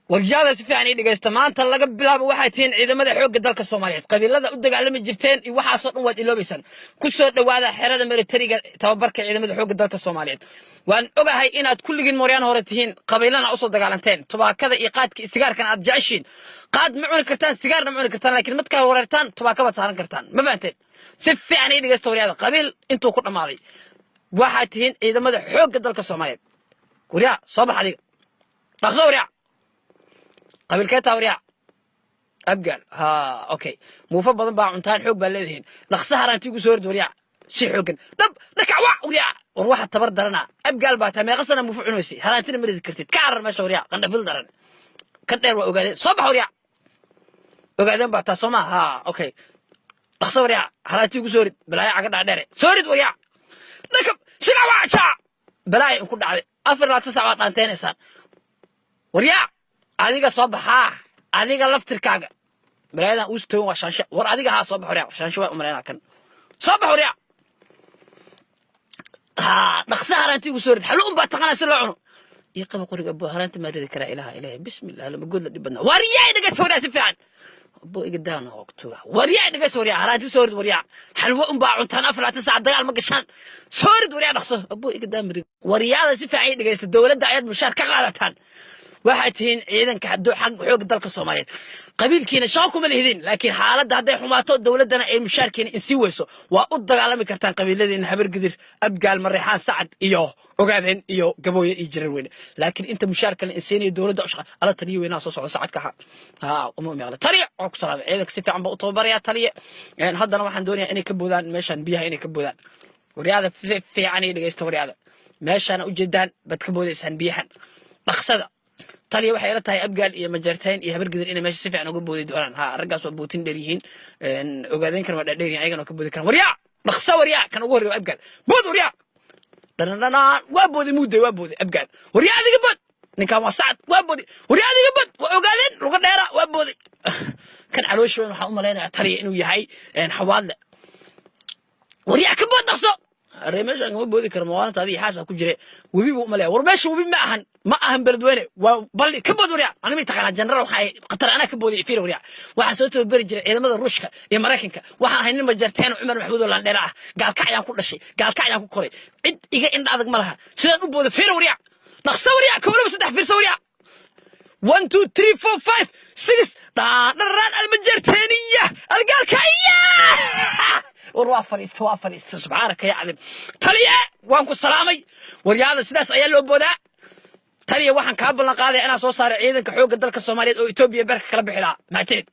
Warjaada si fiican ii dhegaysta. Maanta laga bilaabo waxay tihiin ciidamada xoogga dalka Soomaaliyeed. Qabiilada u dagaalami jirteen iyo waxaasoo dhan waad iloobaysaan. Ku soo dhowaada xerada militariga tababarka ciidamada xoogga dalka Soomaaliyeed. Waan ogahay inaad kulligiin mooryaan hore tihiin, qabiilana usoo dagaalanteen, tubaakada iyo qaadka iyo sigaarkana aad jeceshiin. Qaad ma cuni kartaan, sigaarna ma cuni kartaan, laakiin markaa wareertaan tubaaka baad saaran kartaan. Ma fahanteen? Si fiican ii dhegaysta, waryaada. Qabiil intuu ku dhammaaday, waxaad tihiin ciidamada xoogga dalka Soomaaliyeed. Waryaa, soo bax adiga, dhaqso. Waryaa, qabiilkee taa? Waryaa, Abgaal. Ha, okay, muufo badan baa cuntaan, xoog baa leedihiin. Dhaqso haraantii ugu soo hordi, waryaa, si xooggan dhab dhakac wa. Waryaa, war waxa tabar darana Abgaal baa taa. Meeqa sana muufo cunaysay? Haraantina ma ridi kartid. Ka carar meesha, waryaa, qandhafil daran. Ka dheer waa ogaadeen. Soo bax, waryaa, ogaadeen baa taa, soo maa? Ha, okay, dhaqso, waryaa, haraantii ugu soo rid. Balaayo caga dhaadheere, soo rid, waryaa. Dhakab siga waa balaayo inku dhacday. 24 saac baad dhaanteynaysaan. Waryaa, adiga soo baxaa, adiga laftirkaaga balaayadan uus togan waa Shaanshe. War adiga, haa, soo bax, waryaa. Shaanshe waa umaleynaa kan. Soo bax, waryaa. Haa, dhaqsa haraantii ugu soo rid. Xallo un baa taqaanaa si loo cuno. Ii qaba qoriga, abo. Haraanti maa ridi karaa? Ilaha ilahay, bismillah, lama good la dhib badnaa. Waryaa, dhegeysta, waryaa, si fiican, abo, iga daana waqtiga. Waryaa, dhegeysta, waryaa, haraanti soo rid. Waryaa, xalwo un baa cuntaan, 24 saac dagaal ma gashaan. Soo rid, waryaa, dhaqso, abo, iga daa marig. Waryaada, si fiican ii dhegeysta. Dowladda ayaad mushaar ka qaadataan. Waxaad tihiin ciidanka xag xoogga dalka Soomaaliyeed. Qabiilkiina shaqo kuma lihidin, laakiin xaaladda hadday xumaato, dowladdana ay mushaarkiina insii weyso, waa u dagaalami kartaan qabiiladiina: Habargidir, Abgaal, Mareexaan, Sacad iyo Ogaadeen iyo Gabooye iyo Jirar Weyne. Laakiin inta mushaarka la insiinayo dowladda u shaqa ala. Taliye weynaa soo socda, Sacadka ha ha uma meeqla. Taliye, waa ku salaamay. Ciidanka si fiican baa u tababarayaa, taliye. Haddana waxaan doonayaa inay ka boodaan meeshan biyaha, inay ka boodaan. Waryaada, fiican iyo dhegeysta. Waryaada, meeshaana ujeedaan baad ka boodaysaan biyahan, dhaqsada. Taliya, waxay ila tahay Abgaal iyo Majartain iyo Habargidir inay meesha si fiican uga boodi doonaan. Ha, raggaas waa bootin dheer yihiin. Ogaadeen kan waa dhaadheer yihiin, ayagana waa ka boodi karaan. Waryaa, dhaqso, waryaa. Kan ugu horreeya waa Abgaal. Bood, waryaa. Dhanadhanaan, waa booday muuday, waa booday Abgaal. Waryaa, adiga bood. Ninkan waa Sacad, waa booday. Waryaa, adiga bood. Waa Ogaadeen, luga dheera, waa booday. Kan caloosha weyn waxaan u malaynayaa, taliya, inuu yahay Xawaadle. Waryaa, ka bood, dhaqso. Aree, meeshaan kama boodi karo, maalinta adiga xaasa ku jire. Webi buu umalaya. War meesha webi ma ahan, ma ahan Beledweyne, waa balli. Ka bood, waryaa. Anima taqaanaa general, waxaa Qatar anaa ka booday. Fiir, waryaa, waxaan soo tababari jiray ciidamada Ruushka iyo Maraykanka. Waxaan ahay nin Majarteen Cumar Maxamuud oo landheera ah. Gaalkacyaan ku dhashay, gaalkacyaan ku koray. Cid iga indha adag ma laha. Sidaan u booda fiir, waryaa, dhaqso, waryaa. Kow, laba, saddex, fiirsa, waryaa. One, two, three, four, five, six. Dhaadharaan almajarteeniya algaalkacya. War waa fadhiista, waa fadhiista. Subxaanaka ya cadim. Taliye, waan ku salaamay. Waryaada, sidaas ayaa loo boodaa. Taliya, waxaan kaa ballan qaadaya inaan soo saaray ciidanka xoogga dalka Soomaaliyeed oo Etoobiya beerka kala bixi lahaa. Mahadsanid.